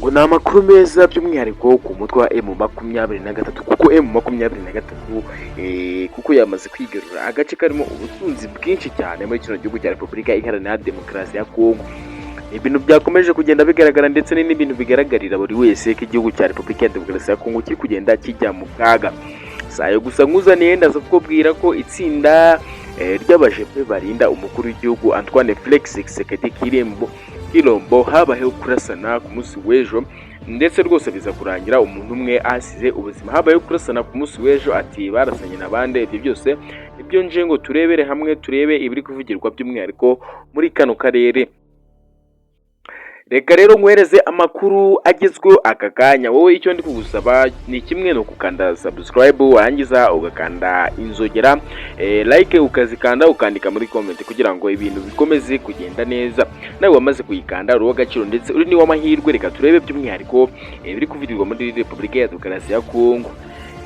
Ngo ni amakuru meza by'umwihariko ku mutwe wa M23, kuko M23 kuko yamaze kwigarura agace karimo ubutunzi bwinshi cyane muri kino gihugu cya Repubulika Iharanira Demokarasi ya Kongo. Ibintu byakomeje kugenda bigaragara, ndetse ni n'ibintu bigaragarira buri wese ko igihugu cya Repubulika ya Demokarasi ya Kongo kiri kugenda kijya mu kaga. Si ayo gusa nkuzaniye, ndaza kukubwira ko itsinda ry'abajepe barinda umukuru w'igihugu Antoine Felix Tshisekedi Kirembo Kilombo habayeho kurasana ku munsi w'ejo, ndetse rwose biza kurangira umuntu umwe ahasize ubuzima. Habayeho kurasana ku munsi w'ejo, ati barasanye na bande? Ibyo byose ibyo nje ngo turebere hamwe, turebe ibiri kuvugirwa by'umwihariko muri kano karere. Reka rero nkwereze amakuru agezweho aka kanya. Wowe icyo ndi kugusaba ni kimwe, ni ukukanda subscribe, warangiza ugakanda inzogera, like ukazikanda, ukandika muri comment kugira ngo ibintu bikomeze kugenda neza. Nawe wamaze kuyikanda uri uw'agaciro, ndetse uri ni w'amahirwe. Reka turebe by'umwihariko biri kuvugirwa muri Repubulika ya Demokarasi ya Kongo.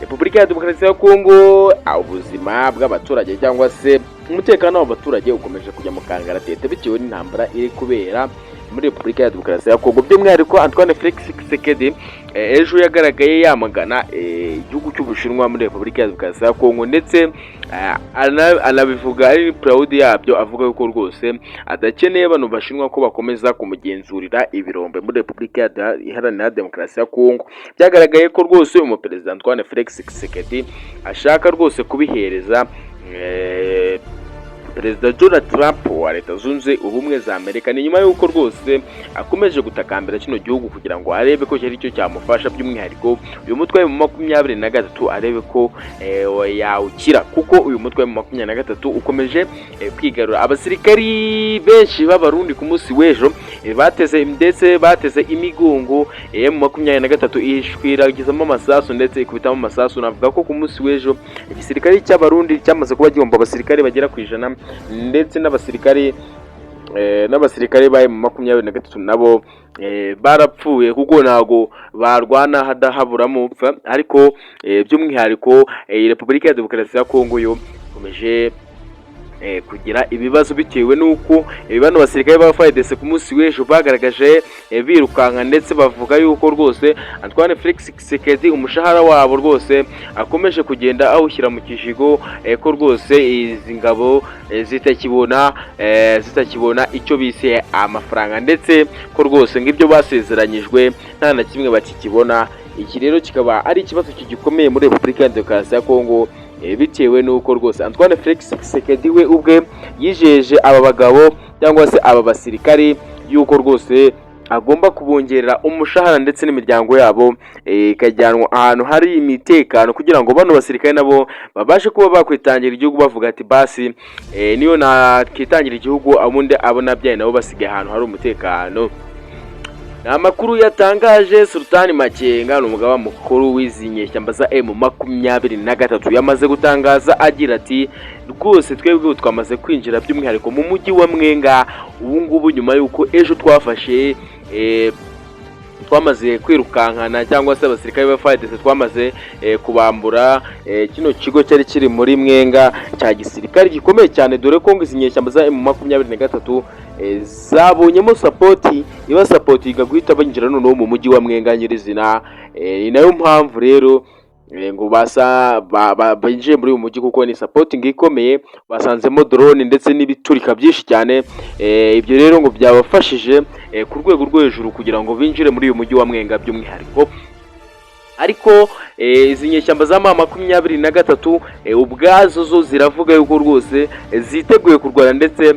Repubulika ya Demokarasi ya Kongo, ubuzima bw'abaturage cyangwa se umutekano w'abaturage ukomeje kujya mu kangaratete bitewe n'intambara iri kubera muri Repubulika ya Demokarasi ya Kongo. By'umwihariko Antoine Felix Tshisekedi ejo yagaragaye yamagana igihugu cy'Ubushinwa muri Repubulika ya Demokarasi ya Kongo, ndetse anabivuga ari proud yabyo, avuga ko rwose adakeneye bano bashinwa ko bakomeza kumugenzurira ibirombe muri Repubulika Iharanira Demokarasi ya Kongo. Byagaragaye ko rwose umuperezida Antoine Felix Tshisekedi ashaka rwose kubihereza Perezida Donald Trump wa Leta Zunze Ubumwe za Amerika. Ni nyuma y'uko rwose akomeje gutakambira kino gihugu kugira ngo arebe ko cyari cyo cyamufasha, by'umwihariko uyu mutwe mu 23 arebe ko yawukira, kuko uyu mutwe mu 23 ukomeje kwigarura abasirikari benshi b'Abarundi. Ku munsi w'ejo bateze, ndetse bateze imigongo mu 23, ishwiragizamo amasasu ndetse ikubitamo amasasu. Navuga ko ku munsi w'ejo igisirikare cy'Abarundi cyamaze kuba gihomba abasirikare bagera ku 100, ndetse n'abasirikare ba M23 nabo barapfuye, kuko ntago barwana hadahaburamo upfa. Ariko by'umwihariko Repubulika ya Demokarasi ya Kongo yo ikomeje kugira ibibazo bitewe n'uko bano basirikare ba FARDC ku munsi w'ejo bagaragaje birukanka, ndetse bavuga yuko rwose Antoine Felix Tshisekedi umushahara wabo rwose akomeje kugenda awushyira mu kijigo, ko rwose izi ngabo zitakibona icyo bise amafaranga, ndetse ko rwose ngibyo basezeranyijwe nta na kimwe bakikibona. Iki rero kikaba ari ikibazo gikomeye muri Repubulika ya Demokarasi ya Kongo, bitewe n'uko rwose Antoine Felix Tshisekedi we ubwe yijeje aba bagabo cyangwa se aba basirikari yuko rwose agomba kubongerera umushahara, ndetse n'imiryango yabo ikajyanwa ahantu hari imitekano, kugira ngo bano basirikare nabo babashe kuba bakwitangira igihugu, bavuga ati basi niyo nakitangira igihugu, abundi abo nabyaye nabo basigaye ahantu hari umutekano. Ni amakuru yatangaje Sultani Makenga, ni umugaba mukuru w'izi nyeshyamba za M23. Yamaze gutangaza agira ati rwose twebwe twamaze kwinjira by'umwihariko mu mujyi wa Mwenga ubu ngubu, nyuma y'uko ejo twafashe twamaze kwirukankana cyangwa se abasirikare ba FARDC twamaze kubambura kino kigo cyari kiri muri Mwenga cya gisirikare gikomeye cyane, dore ko ngo izi nyeshyamba za M23 zabonyemo support, iba supportinga guhita binjira noneho mu mujyi wa Mwenga nyirizina. Ni nayo mpamvu rero ngo basa binjiye muri uyu mujyi, kuko ni supporting ikomeye basanzemo, drone ndetse n'ibiturika byinshi cyane. Ibyo rero ngo byabafashije ku rwego rwo hejuru kugira ngo binjire muri uyu mujyi wa Mwenga by'umwihariko. Ariko izi nyeshyamba za M23 ubwazo zo ziravuga yuko rwose ziteguye kurwana, ndetse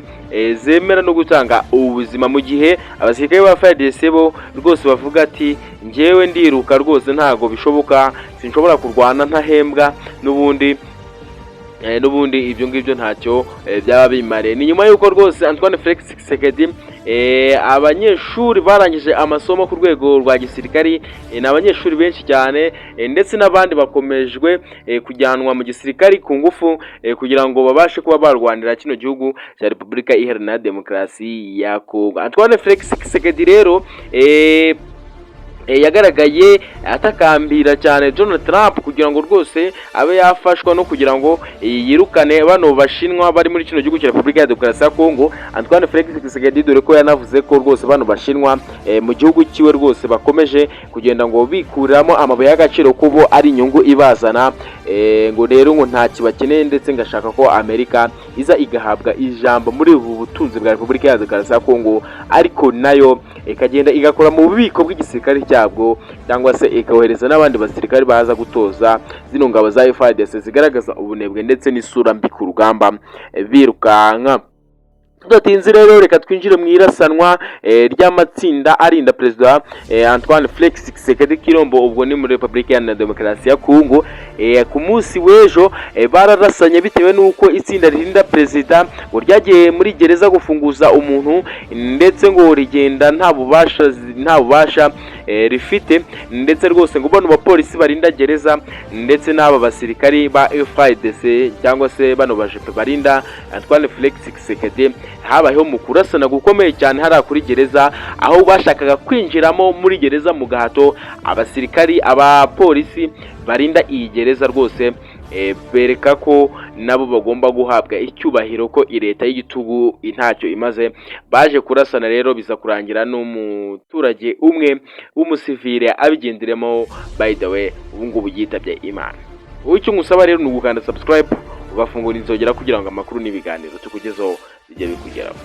zemera no gutanga ubuzima, mu gihe abasirikare ba FARDC bo rwose bavuga ati njyewe ndiruka rwose, ntago bishoboka, sinshobora kurwana ntahembwa n'ubundi ibyo ngibyo ntacyo byaba bimariye. Ni nyuma y'uko rwose Antoine Felix Tshisekedi abanyeshuri barangije amasomo ku rwego rwa gisirikari, ni abanyeshuri benshi cyane, ndetse n'abandi bakomejwe kujyanwa mu gisirikari ku ngufu, kugira ngo babashe kuba barwanira kino gihugu cya Repubulika Iharanira Demokarasi ya Kongo. Antoine Felix Tshisekedi rero Yagaragaye atakambira cyane Donald Trump kugira ngo rwose abe yafashwa no kugira ngo yirukane bano Bashinwa bari muri kino gihugu cya Repubulika ya Demokarasi ya Kongo, Antoine Felix Tshisekedi, dore ko yanavuze ko rwose bano Bashinwa mu gihugu kiwe rwose bakomeje kugenda ngo bikuramo amabuye y'agaciro, kubo ari inyungu ibazana, ngo rero ngo nta kibakeneye, ndetse ngashaka ko Amerika iza igahabwa ijambo muri ubu butunzi bwa Repubulika ya Demokarasi ya Kongo, ariko nayo ikagenda igakora mu bubiko bw'igisirikare cyabwo, cyangwa se ikohereza n'abandi basirikare baza gutoza zino ngabo za FARDC zigaragaza ubunebwe ndetse n'isura mbi ku rugamba birukanka. Tudatinze rero, reka twinjire mu irasanwa ry'amatsinda arinda Perezida Antoine Felix Tshisekedi Tshilombo, ubwo ni muri Repubulika Iharanira Demokarasi ya Kongo. Ku munsi w'ejo bararasanye bitewe n'uko itsinda ririnda perezida ngo ryagiye muri gereza gufunguza umuntu, ndetse ngo rigenda nta bubasha rifite, ndetse rwose ngo bano bapolisi barinda gereza ndetse n'aba basirikari ba FARDC cyangwa se bano bajepe barinda Antoine Felix Tshisekedi, habayeho mu kurasana gukomeye cyane hariya kuri gereza, aho bashakaga kwinjiramo muri gereza mu gahato. Abasirikari, abapolisi barinda iyi gereza rwose bereka ko nabo bagomba guhabwa icyubahiro, ko leta y'igitugu ntacyo imaze. Baje kurasana rero, biza kurangira n'umuturage umwe w'umusivile abigenderemo. By the way, ubu ngubu yitabye Imana. Wowe icyo ngusaba rero ni ugukanda subscribe, ugafungura inzogera kugira ngo amakuru n'ibiganiro tukugezeho bijye bikugeraho.